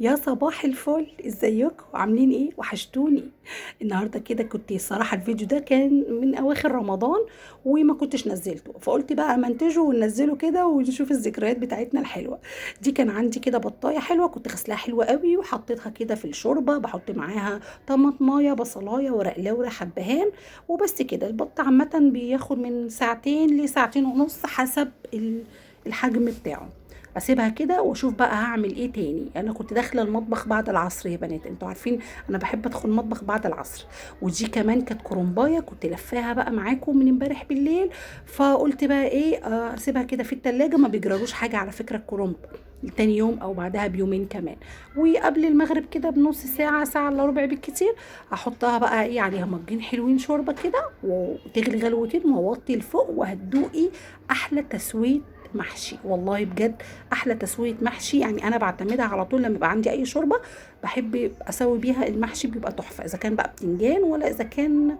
يا صباح الفل، ازيكم عاملين ايه؟ وحشتوني. النهارده كده كنت الصراحة الفيديو ده كان من اواخر رمضان وما كنتش نزلته، فقلت بقى امنتجه وننزله كده ونشوف الذكريات بتاعتنا الحلوة دي. كان عندي كده بطايه حلوة كنت غسلاها حلوة قوي وحطيتها كده في الشوربة، بحط معاها طماطمايه بصلايه ورق لورا حبهان وبس كده. البط عامة بياخد من ساعتين لساعتين ونص حسب الحجم بتاعه. اسيبها كده واشوف بقى هعمل ايه تاني. انا كنت داخله المطبخ بعد العصر يا بنات، انتوا عارفين انا بحب ادخل المطبخ بعد العصر. ودي كمان كانت كرنبايه كنت لفاها بقى معاكم من امبارح بالليل، فقلت بقى ايه، اسيبها كده في التلاجة، ما بيجرالوش حاجة على فكرة الكرنب تاني يوم او بعدها بيومين كمان. وقبل المغرب كده بنص ساعة، ساعة الا ربع بالكتير، احطها بقى ايه عليها مجين حلوين شوربة كده وتغلي غلوتين واوطي لفوق، وهتدوقي احلى تسويه محشي. والله بجد احلى تسويه محشي، يعني انا بعتمدها على طول لما يبقى عندي اي شوربة بحب اسوي بيها المحشي، بيبقى تحفة اذا كان بقى بتنجان ولا اذا كان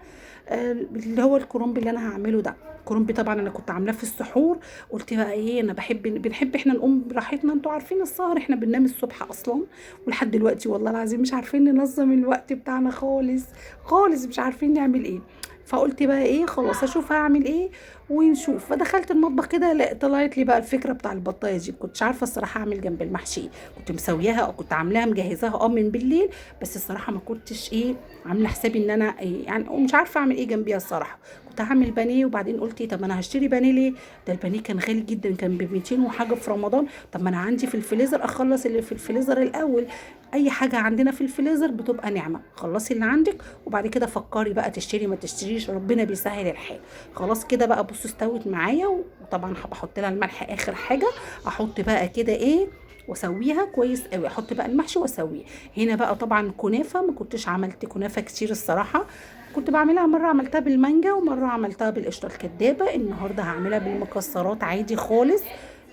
اللي هو الكرنب اللي انا هعمله ده. الكرنب طبعا انا كنت عاملاه في السحور، قلت بقى ايه، انا بنحب احنا نقوم براحتنا، انتوا عارفين السهر احنا بننام الصبح اصلا، ولحد دلوقتي والله العظيم مش عارفين ننظم الوقت بتاعنا خالص خالص، مش عارفين نعمل ايه. فقلت بقى ايه، خلاص اشوف هعمل ايه ونشوف. فدخلت المطبخ كده، لا طلعت لي بقى الفكرة بتاع البطايه دي. كنتش عارفه الصراحة اعمل جنب المحشي ايه، كنت مسوياها او كنت عاملاها مجهزاها من بالليل، بس الصراحة ما كنتش ايه عامله حسابي ان انا إيه يعني، ومش عارفه اعمل ايه جنبيها الصراحة. كنت هعمل بانيه، وبعدين قلت إيه، طب انا هشتري بانيه ليه؟ ده البانيه كان غالي جدا، كان ب 200 وحاجه في رمضان. طب ما انا عندي في الفريزر، اخلص اللي في الفريزر الاول. اي حاجة عندنا في الفريزر بتبقى نعمه، خلصي اللي عندك وبعد كده فكري بقى تشتري ما تشتريش، ربنا بيسهل الحال. خلاص كده بقى بصوا استوت معايا، وطبعا بحط لها الملح اخر حاجة، احط بقى كده ايه واسويها كويس قوي، احط بقى المحشي واسويه. هنا بقى طبعا كنافه، ما كنتش عملت كنافه كتير الصراحة، كنت بعملها مرة عملتها بالمانجا ومرة عملتها بالقشطه الكدابه، النهارده هعملها بالمكسرات عادي خالص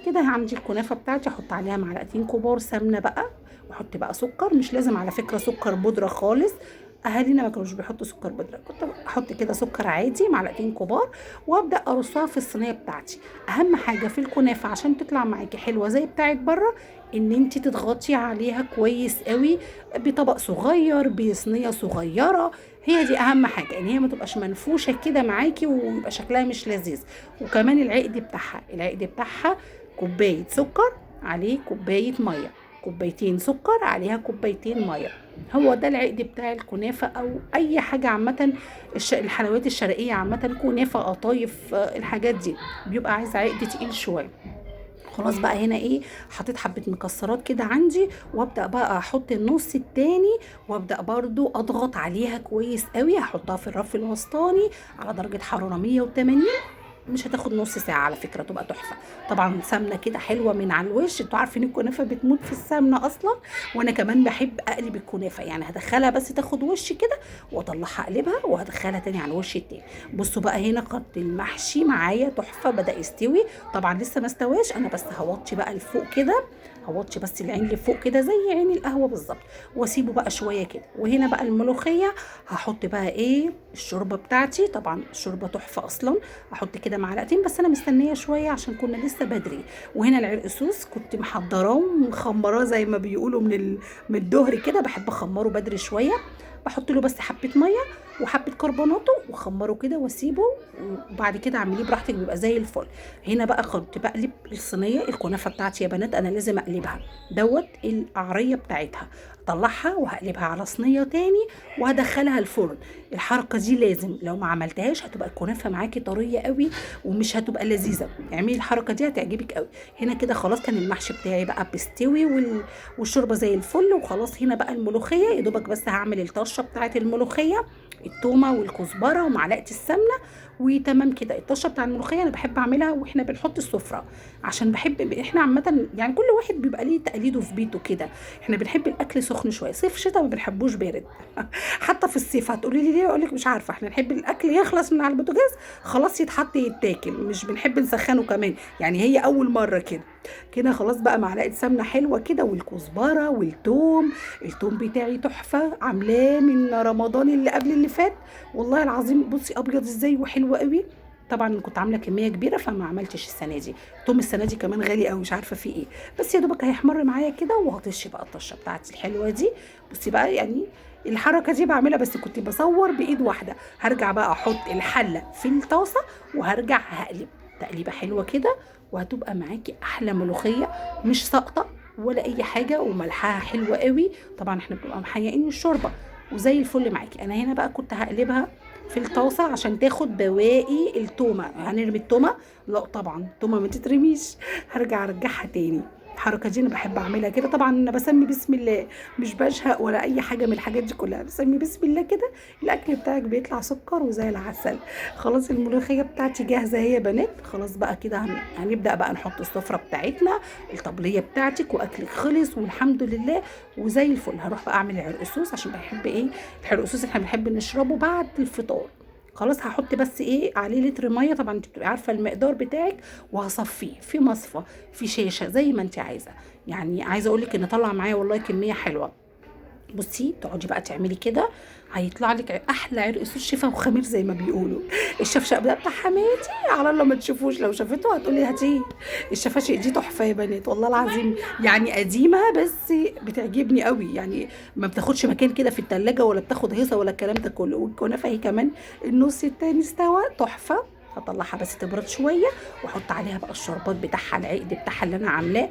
كده. عندي الكنافه بتاعتي احط عليها معلقتين كبار سمنه بقى، واحط بقى سكر، مش لازم على فكرة سكر بودره خالص، اهالينا ما كانوش بيحطوا سكر بودره، كنت احط كده سكر عادي معلقتين كبار، وابدا ارصها في الصينية بتاعتي. اهم حاجة في الكنافه عشان تطلع معاكي حلوة زي بتاعت بره، ان انت تضغطي عليها كويس قوي بطبق صغير بصينيه صغيرة، هي دي اهم حاجة، ان هي ما تبقاش منفوشه كده معاكي ويبقى شكلها مش لذيذ. وكمان العقد بتاعها كوباية سكر عليه كوباية مية، كوبايتين سكر عليها كوبايتين مية، هو ده العقد بتاع الكنافه او اي حاجة عامة، الحلويات الشرقية عامة، كنافه قطايف، الحاجات دي بيبقى عايز عقد تقيل شوية. خلاص بقى هنا ايه، حطيت حبه مكسرات كده عندي، وابدا بقى احط النص التاني، وابدا برضو اضغط عليها كويس قوي. هحطها في الرف الوسطاني على درجه حرارة 180، مش هتاخد نص ساعة على فكرة، تبقى تحفة. طبعا سمنه كده حلوة من على الوش، انتوا عارفين الكنافه بتموت في السمنة اصلا، وانا كمان بحب اقلب الكنافه، يعني هدخلها بس تاخد وش كده واطلعها اقلبها وهدخلها تاني على الوش التاني. بصوا بقى هنا قط المحشي معايا تحفة، بدا يستوي، طبعا لسه ما استواش، انا بس هوطي بقى لفوق كده، هوطي بس العين لفوق كده زي عين القهوة بالظبط، واسيبه بقى شوية كده. وهنا بقى الملوخية هحط بقى ايه الشوربة بتاعتي، طبعا الشوربة تحفة اصلا، احط كده معلقتين بس، انا مستنيه شوية عشان كنا لسه بدري. وهنا العرقسوس كنت محضراه ومخمراه زي ما بيقولوا من الظهر كده، بحب اخمره بدري شوية، بحط له بس حبه مية وحبه كربوناته واخمره كده واسيبه، وبعد كده اعمليه براحتك بيبقى زي الفل. هنا بقى كنت بقلب الصينية الكنافه بتاعتي يا بنات، انا لازم اقلبها دوت القعريه بتاعتها، اطلعها وهقلبها على صينية تاني وهدخلها الفرن. الحركة دي لازم، لو ما عملتهاش هتبقى الكنافه معاكي طرية قوي ومش هتبقى لذيذة، اعملي الحركة دي هتعجبك قوي. هنا كده خلاص كان المحشي بتاعي بقى بيستوي والشوربه زي الفل وخلاص. هنا بقى الملوخية يا دوبك بس هعمل الطشه بتاعت الملوخية، التومه والكزبره ومعلقة السمنة وتمام كده. الطشه بتاع الملوخية انا بحب اعملها واحنا بنحط السفرة، عشان بحب احنا عامة يعني كل واحد بيبقى ليه تقليده في بيته كده، احنا بنحب الاكل سخن شوية، صيف شتاء ما بنحبوش بارد حتى في الصيف هتقولي لي ليه، اقول لك مش عارفه، احنا نحب الاكل يخلص من على البوتاجاز خلاص يتحط يتاكل، مش بنحب نسخنه كمان، يعني هي اول مرة كده كده. خلاص بقى معلقه سمنه حلوة كده والكزبره والثوم، الثوم بتاعي تحفة عاملاه من رمضان اللي قبل اللي فات والله العظيم، بصي ابيض ازاي وحلو قوي. طبعا كنت عامله كمية كبيرة فما عملتش السنة دي. التوم السنة دي كمان غالي قوي، مش عارفه فيه ايه، بس يا دوبك هيحمر معايا كده. وهطش بقى الطشه بتاعتي الحلوة دي. بصي بقى يعني الحركة دي بعملها بس كنت بصور بايد واحدة. هرجع بقى احط الحلة في الطاسه وهرجع هقلب تقليبه حلوة كده، وهتبقى معاكي احلى ملوخية مش ساقطه ولا اي حاجة، وملحها حلو قوي. طبعا احنا بنبقى محيقين الشوربة وزي الفل معاكي. انا هنا بقى كنت هقلبها في الطاسه عشان تاخد بواقي التومه. هنرمي التومه؟ لا طبعا التومه ما تترميش، هرجع ارجعها تاني. الحركة دي انا بحب اعملها كده. طبعا انا بسمي بسم الله، مش بشهق ولا اي حاجة من الحاجات دي كلها، بسمي بسم الله كده الاكل بتاعك بيطلع سكر وزي العسل. خلاص الملوخية بتاعتي جاهزة اهي يا بنات. خلاص بقى كده هنبدا بقى نحط السفرة بتاعتنا، الطبلية بتاعتك، واكلك خلص والحمد لله وزي الفل. هروح بقى اعمل العرقسوس عشان بحب ايه العرقسوس، احنا بنحب نشربه بعد الفطار. خلاص هحط بس ايه عليه لتر مية، طبعا انت بتبقي عارفه المقدار بتاعك، وهصفيه في مصفى في شاشة زي ما انت عايزه. يعني عايزه اقول لك ان طلع معايا والله كمية حلوة. بصي تقعدي بقى تعملي كده هيطلع لك احلى عرق سوس شفا وخمير زي ما بيقولوا. الشفشق ده بتاع حماتي، على الله ما تشوفوش، لو شافته هتقولي هاتيه. الشفاشق دي تحفة يا بنات والله العظيم، يعني قديمة بس بتعجبني قوي، يعني ما بتاخدش مكان كده في التلاجة ولا بتاخد هيصه ولا الكلام ده كله. والكنافه هي كمان النص التاني استوى تحفة. هطلعها بس تبرد شوية واحط عليها بقى الشربات بتاعها، العقد بتاعها اللي انا عاملاه،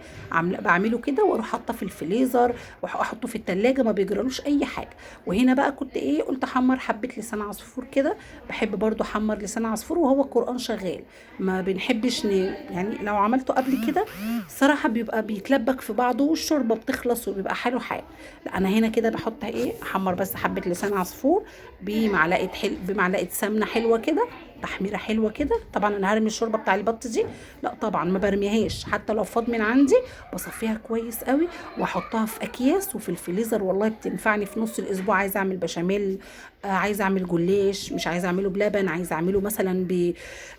بعمله كده واروح حاطه في الفريزر واحطه في التلاجة، ما بيجرالوش اي حاجة. وهنا بقى كنت ايه قلت احمر حبه لسان عصفور كده، بحب برضو احمر لسان عصفور وهو القران شغال، ما بنحبش يعني لو عملته قبل كده الصراحة بيبقى بيتلبك في بعضه والشوربه بتخلص وبيبقى حاله حال. لا انا هنا كده بحط ايه احمر بس حبه لسان عصفور بمعلقه بمعلقه سمنه حلوة كده، تحميره حلوة كده. طبعا انا هرمي الشوربة بتاع البط دي؟ لا طبعا ما برميهاش، حتى لو فاض من عندي بصفيها كويس قوي واحطها في اكياس وفي الفريزر، والله بتنفعني في نص الاسبوع. عايزه اعمل بشاميل، عايزه اعمل جلاش، مش عايزه اعمله بلبن، عايزه اعمله مثلا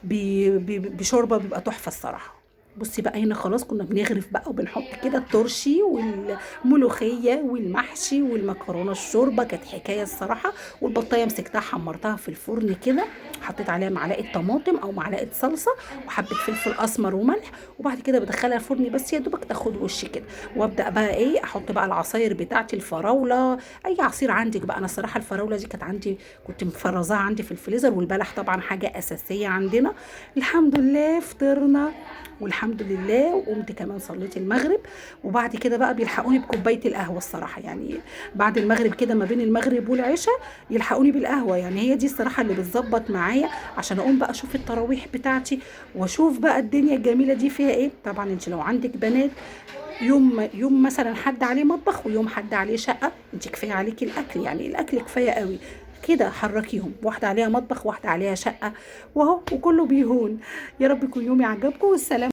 بشوربه، بيبقى تحفة الصراحة. بصي بقى هنا خلاص كنا بنغرف بقى وبنحط كده الترشي والملوخيه والمحشي والمكرونه الشوربة، كانت حكاية الصراحة. والبطايه مسكتها حمرتها في الفرن كده، حطيت عليها معلقه طماطم او معلقه صلصه وحبه فلفل اسمر وملح، وبعد كده بدخلها الفرن بس يا دوبك تاخد وش كده. وابدا بقى ايه احط بقى العصاير بتاعتي، الفراوله، اي عصير عندك بقى. انا الصراحة الفراوله دي كانت عندي، كنت مفرزاها عندي في الفريزر، والبلح طبعا حاجة اساسية عندنا. الحمد لله فطرنا والحمد لله، وقمت كمان صليت المغرب. وبعد كده بقى بيلحقوني بكوبايه القهوة الصراحة، يعني بعد المغرب كده ما بين المغرب والعشاء يلحقوني بالقهوة، يعني هي دي الصراحة اللي بتظبط معايا عشان اقوم بقى اشوف التراويح بتاعتي واشوف بقى الدنيا الجميلة دي فيها ايه. طبعا انت لو عندك بنات يوم مثلا حد عليه مطبخ ويوم حد عليه شقه، انت كفاية عليكي الاكل، يعني الاكل كفاية قوي كده، حركيهم، واحدة عليها مطبخ واحدة عليها شقه، واهو وكله بيهون. يا رب يكون يومي عجبكم، والسلام.